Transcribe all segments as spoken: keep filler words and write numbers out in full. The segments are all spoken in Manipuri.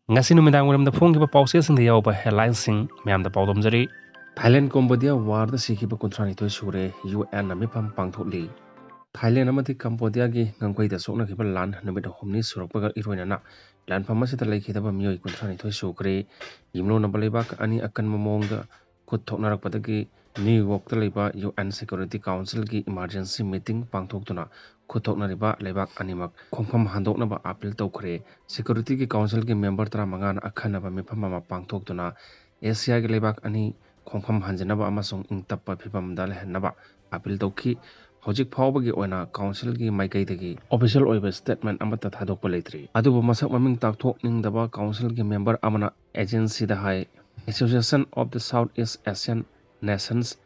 ꯉꯁꯤ ꯅꯨꯃꯤꯗꯥꯡ ꯋꯥꯏꯔꯝꯗ ꯐꯣꯡꯈꯤꯕ ꯄꯥꯎꯆꯦꯁꯤꯡꯗ ꯌꯥꯎꯕ headlineꯁꯤꯡ ꯃꯌꯥꯝꯗ ꯄꯥꯎꯗꯝꯖꯔꯤ꯫ ꯊꯥꯏꯂꯦꯟ ꯀꯣꯝꯕꯣꯗꯤꯌꯥ warꯗ ꯁꯤꯈꯤꯕ ꯀꯨꯟꯊ꯭ꯔꯥ ꯅꯤꯊꯣꯏ ꯁꯨꯔꯦ, UNꯅ ꯃꯤꯐꯝ ꯄꯥꯡꯊꯣꯛꯂꯤ꯫ ꯊꯥꯏꯂꯦꯟ ꯑꯃꯗꯤ ꯀꯝꯕꯣꯗꯤꯌꯥꯒꯤ ꯉꯝꯈꯩꯗ ꯁꯣꯛꯅꯈꯤꯕ ꯂꯥꯟ ꯅꯨꯃꯤꯠ ꯑꯍꯨꯝꯅꯤ ꯁꯨꯔꯛꯄꯒ ꯏꯔꯣꯏꯅꯅ ꯂꯥꯟꯐꯝ ꯑꯁꯤꯗ ꯂꯩꯈꯤꯗꯕ ꯃꯤꯑꯣꯏ ꯀꯨꯟꯊ꯭ꯔꯥ ꯅꯤꯊꯣꯏ ꯁꯨꯈ꯭ꯔꯦ꯫ ꯌꯨꯝꯂꯣꯟꯅꯕ ꯂꯩꯕꯥꯛ ꯑꯅꯤ ꯑꯀꯟꯕ ꯃꯑꯣꯡꯗ ꯈꯨꯠ ꯊꯣꯛꯅꯔꯛꯄꯗꯒꯤ ꯅ꯭ꯌꯨ ꯌꯣꯔꯛꯇ ꯂꯩꯕ UN Security Councilꯒꯤ emergency meeting ꯄꯥꯡꯊꯣꯛꯇꯨꯅ ꯈꯨꯠ ꯊꯣꯛꯅꯔꯤꯕ ꯂꯩꯕꯥꯛ ꯑꯅꯤꯃꯛ ꯈꯣꯡꯐꯝ ꯍꯟꯗꯣꯛꯅꯕ appeal ꯇꯧꯈ꯭ꯔꯦ꯫ Securityꯒꯤ Councilꯒꯤ member ꯇꯔꯥꯃꯉꯥꯅ ꯑꯈꯟꯅꯕ ꯃꯤꯐꯝ ꯑꯃ ꯄꯥꯡꯊꯣꯛꯇꯨꯅ ꯑꯦꯁꯤꯌꯥꯒꯤ ꯂꯩꯕꯥꯛ ꯑꯅꯤ ꯈꯣꯡꯐꯝ ꯍꯟꯖꯤꯟꯅꯕ ꯑꯃꯁꯨꯡ ꯏꯪ ꯇꯞꯄ ꯐꯤꯕꯝꯗ ꯂꯩꯍꯟꯅꯕ appeal ꯇꯧꯈꯤ꯫ ꯍꯧꯖꯤꯛ ꯐꯥꯎꯕꯒꯤ ꯑꯣꯏꯅ Councilꯒꯤ ꯃꯥꯏꯀꯩꯗꯒꯤ official ꯑꯣꯏꯕ statement ꯑꯃꯠꯇ ꯊꯥꯗꯣꯛꯄ ꯂꯩꯇ꯭ꯔꯤ꯫ ꯑꯗꯨꯕꯨ ꯃꯁꯛ ꯃꯃꯤꯡ ꯇꯥꯛꯊꯣꯛꯅꯤꯡꯗꯕ Councilꯒꯤ member ꯑꯃꯅ agencyꯗ ꯍꯥꯏ, Association of the South East Asian Nations,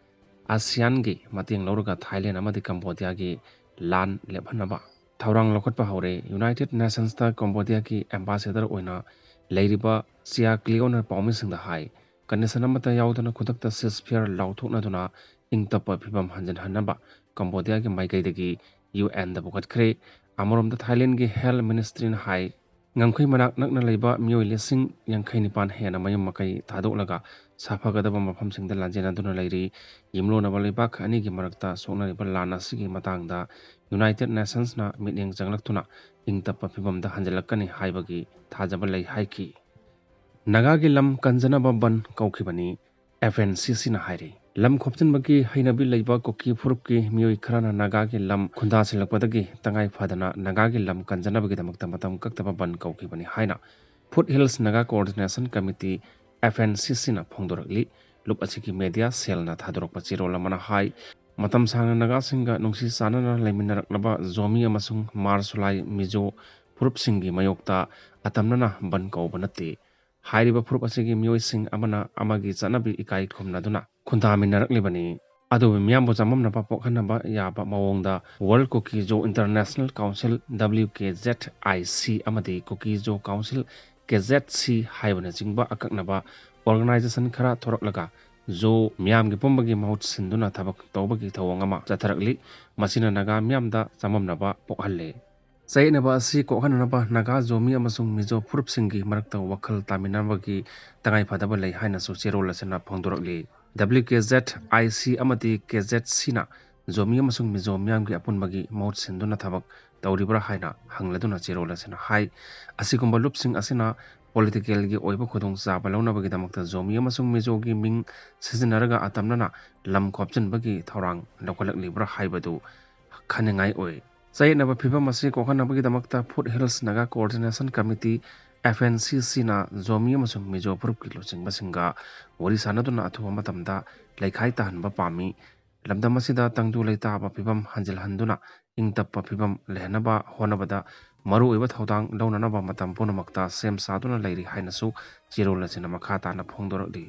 ASEANꯒꯤ ꯃꯇꯦꯡ ꯂꯧꯔꯒ ꯊꯥꯏꯂꯦꯟ ꯑꯃꯗꯤ ꯀꯝꯕꯣꯗꯤꯌꯥꯒꯤ ꯂꯥꯟ ꯂꯦꯞꯍꯟꯅꯕ ꯊꯧꯔꯥꯡ ꯂꯧꯈꯠꯄ ꯍꯧꯔꯦ꯫ United Nationsꯇ ꯀꯝꯕꯣꯗꯤꯌꯥꯒꯤ ambassador ꯑꯣꯏꯅ ꯂꯩꯔꯤꯕ ꯆꯤꯌꯥ ꯀ꯭ꯂꯤꯑꯣꯅ ꯄꯥꯎꯃꯤꯁꯤꯡꯗ ꯍꯥꯏ, condition ꯑꯃꯠꯇ ꯌꯥꯎꯗꯅ ꯈꯨꯗꯛꯇ ceasefire ꯂꯥꯎꯊꯣꯛꯅꯗꯨꯅ ꯏꯪ ꯇꯞꯄ ꯐꯤꯕꯝ ꯍꯟꯖꯤꯟꯍꯟꯅꯕ ꯀꯝꯕꯣꯗꯤꯌꯥꯒꯤ ꯃꯥꯏꯀꯩꯗꯒꯤ UNꯗ ꯄꯨꯈꯠꯈ꯭ꯔꯦ꯫ ꯑꯃꯔꯣꯝꯗ ꯊꯥꯏꯂꯦꯟꯒꯤ Health Ministryꯅ ꯍꯥꯏ, ꯉꯝꯈꯩ ꯃꯅꯥꯛ ꯅꯛꯅ ꯂꯩꯕ ꯃꯤꯑꯣꯏ ꯂꯤꯁꯤꯡ ꯌꯥꯡꯈꯩ ꯅꯤꯄꯥꯟ ꯍꯦꯟꯅ ꯃꯌꯨꯝ ꯃꯀꯩ ꯊꯥꯗꯣꯛꯂꯒ ꯁꯥꯐꯒꯗꯕ ꯃꯐꯝꯁꯤꯡꯗ ꯂꯥꯟꯖꯦꯟꯅꯗꯨꯅ ꯂꯩꯔꯤ꯫ ꯌꯨꯝꯂꯣꯟꯅꯕ ꯂꯩꯕꯥꯛ ꯑꯅꯤꯒꯤ ꯃꯔꯛꯇ ꯁꯣꯛꯅꯔꯤꯕ ꯂꯥꯟ ꯑꯁꯤꯒꯤ ꯃꯇꯥꯡꯗ United Nationsꯅ ꯃꯤꯠꯌꯦꯡ ꯆꯪꯂꯛꯇꯨꯅ ꯏꯪ ꯇꯞꯄ ꯐꯤꯕꯝꯗ ꯍꯟꯖꯤꯜꯂꯛꯀꯅꯤ ꯍꯥꯏꯕꯒꯤ ꯊꯥꯖꯕ ꯂꯩ ꯍꯥꯏꯈꯤ꯫ ꯅꯥꯒꯥꯒꯤ ꯂꯝ ꯀꯟꯖꯅꯕ ꯕꯟ ꯀꯧꯈꯤꯕꯅꯤ, FNCCꯅ ꯍꯥꯏꯔꯤ꯫ ꯂꯝ ꯈꯣꯞꯆꯤꯟꯕꯒꯤ ꯍꯩꯅꯕꯤ ꯂꯩꯕ ꯀꯨꯀꯤ ꯐꯨꯔꯨꯞꯀꯤ ꯃꯤꯑꯣꯏ ꯈꯔꯅ ꯅꯥꯒꯥꯒꯤ ꯂꯝ ꯈꯨꯟꯗꯥꯁꯤꯜꯂꯛꯄꯗꯒꯤ ꯇꯉꯥꯏ ꯐꯗꯅ ꯅꯥꯒꯥꯒꯤ ꯂꯝ ꯀꯟꯖꯅꯕꯒꯤꯗꯃꯛꯇ ꯃꯇꯝ ꯀꯛꯇꯕ ꯕꯟ ꯀꯧꯈꯤꯕꯅꯤ ꯍꯥꯏꯅ Foothills Naga Coordination Committee, FNCCꯅ ꯐꯣꯡꯗꯣꯔꯛꯂꯤ꯫ ꯂꯨꯞ ꯑꯁꯤꯒꯤ media cellꯅ ꯊꯥꯗꯣꯔꯛꯄ ꯆꯦꯔꯣꯜ ꯑꯃꯅ ꯍꯥꯏ, ꯃꯇꯝ ꯁꯥꯡꯅ ꯅꯥꯒꯥꯁꯤꯡꯒ ꯅꯨꯡꯁꯤ ꯆꯥꯟꯅꯅ ꯂꯩꯃꯤꯟꯅꯔꯛꯂꯕ ꯖꯣꯃꯤ ꯑꯃꯁꯨꯡ ꯃꯥꯔꯁꯨꯂꯥꯏ ꯃꯤꯖꯣ ꯐꯨꯔꯨꯞꯁꯤꯡꯒꯤ ꯃꯥꯌꯣꯛꯇ ꯑꯇꯝꯅꯅ ꯕꯟ ꯀꯧꯕ ꯅꯠꯇꯦ꯫ ꯍꯥꯏꯔꯤꯕ ꯐꯨꯔꯨꯞ ꯑꯁꯤꯒꯤ ꯃꯤꯑꯣꯏꯁꯤꯡ ꯑꯃꯅ ꯑꯃꯒꯤ ꯆꯠꯅꯕꯤ ꯏꯀꯥꯏ ꯈꯨꯝꯅꯗꯨꯅ ꯈꯨꯟꯗꯥꯃꯤꯟꯅꯔꯛꯂꯤꯕꯅꯤ꯫ ꯑꯗꯨꯕꯨ ꯃꯤꯌꯥꯝꯕꯨ ꯆꯃꯝꯅꯕ ꯄꯣꯛꯍꯟꯅꯕ ꯌꯥꯕ ꯃꯑꯣꯡꯗ World Kuki Zo International Council, WKZIC, ꯑꯃꯗꯤ Kuki Zo Council, KZC, ꯍꯥꯏꯕꯅꯆꯤꯡꯕ ꯑꯀꯛꯅꯕ organization ꯈꯔ ꯊꯣꯔꯛꯂꯒ ꯖꯣ ꯃꯤꯌꯥꯝꯒꯤ ꯄꯨꯝꯕꯒꯤ ꯃꯍꯨꯠ ꯁꯤꯟꯗꯨꯅ ꯊꯕꯛ ꯇꯧꯕꯒꯤ ꯊꯧꯑꯣꯡ ꯑꯃ ꯆꯠꯊꯔꯛꯂꯤ꯫ ꯃꯁꯤꯅ ꯅꯥꯒꯥ ꯃꯤꯌꯥꯝꯗ ꯆꯃꯝꯅꯕ ꯄꯣꯛꯍꯜꯂꯦ꯫ ꯆꯌꯦꯠꯅꯕ ꯑꯁꯤ ꯀꯣꯛꯍꯟꯅꯅꯕ ꯅꯥꯒꯥ, ꯖꯣꯃꯤ ꯑꯃꯁꯨꯡ ꯃꯤꯖꯣ ꯐꯨꯔꯨꯞꯁꯤꯡꯒꯤ ꯃꯔꯛꯇ ꯋꯥꯈꯜ ꯇꯥꯃꯤꯟꯅꯕꯒꯤ ꯇꯉꯥꯏꯐꯗꯕ ꯂꯩ ꯍꯥꯏꯅꯁꯨ ꯆꯦꯔꯣꯜ ꯑꯁꯤꯅ ꯐꯣꯡꯗꯣꯔꯛꯂꯤ꯫ W K Z I C ꯑꯃꯗꯤ K Z C ꯅ ꯖꯣꯃꯤ ꯑꯃꯁꯨꯡ ꯃꯤꯖꯣ ꯃꯤꯌꯥꯝꯒꯤ ꯑꯄꯨꯟꯕꯒꯤ ꯃꯍꯨꯠ ꯁꯤꯟꯗꯨꯅ ꯊꯕꯛ ꯇꯧꯔꯤꯕ꯭ꯔꯥ ꯍꯥꯏꯅ ꯍꯪꯂꯗꯨꯅ ꯆꯦꯔꯣꯜ ꯑꯁꯤꯅ ꯍꯥꯏ꯫ ꯑꯁꯤꯒꯨꯝꯕ ꯂꯨꯞꯁꯤꯡ ꯑꯁꯤꯅ ꯄꯣꯂꯤꯇꯤꯀꯦꯜꯒꯤ ꯑꯣꯏꯕ ꯈꯨꯗꯣꯡꯆꯥꯕ ꯂꯧꯅꯕꯒꯤꯗꯃꯛꯇ ꯖꯣꯃꯤ ꯑꯃꯁꯨꯡ ꯃꯤꯖꯣꯒꯤ ꯃꯤꯡ ꯁꯤꯖꯤꯟꯅꯔꯒ ꯑꯇꯝꯅꯅ ꯂꯝ ꯈꯣꯞꯆꯤꯟꯕꯒꯤ ꯊꯧꯔꯥꯡ ꯂꯧꯈꯠꯂꯛꯂꯤꯕ꯭ꯔꯥ ꯍꯥꯏꯕꯗꯨ ꯈꯟꯅꯤꯡꯉꯥꯏ ꯑꯣꯏ꯫ ꯆꯌꯦꯠꯅꯕ ꯐꯤꯕꯝ ꯑꯁꯤ ꯀꯣꯛꯍꯟꯅꯕꯒꯤꯗꯃꯛꯇ Foot Hills Naga Coordination Committee, F N C C ꯅ ꯖꯣꯃꯤ ꯑꯃꯁꯨꯡ ꯃꯤꯖꯣ ꯐꯨꯔꯨꯞꯀꯤ ꯂꯨꯆꯤꯡꯕꯁꯤꯡꯒ ꯋꯥꯔꯤ ꯁꯥꯟꯅꯗꯨꯅ ꯑꯊꯨꯕ ꯃꯇꯝꯗ ꯂꯩꯈꯥꯏ ꯇꯥꯍꯟꯕ ꯄꯥꯝꯃꯤ꯫ ꯂꯝꯗꯝ ꯑꯁꯤꯗ ꯇꯪꯗꯨ ꯂꯩꯇꯥꯕ ꯐꯤꯕꯝ ꯍꯟꯖꯤꯜꯍꯟꯗꯨꯅ ꯏꯪ ꯇꯞꯄ ꯐꯤꯕꯝ ꯂꯩꯍꯟꯅꯕ ꯍꯣꯠꯅꯕꯗ ꯃꯔꯨꯑꯣꯏꯕ ꯊꯧꯗꯥꯡ ꯂꯧꯅꯅꯕ ꯃꯇꯝ ꯄꯨꯝꯅꯃꯛꯇ ꯁꯦꯝ ꯁꯥꯗꯨꯅ ꯂꯩꯔꯤ ꯍꯥꯏꯅꯁꯨ ꯆꯦꯔꯣꯜ ꯑꯁꯤꯅ ꯃꯈꯥ ꯇꯥꯅ ꯐꯣꯡꯗꯣꯔꯛꯂꯤ꯫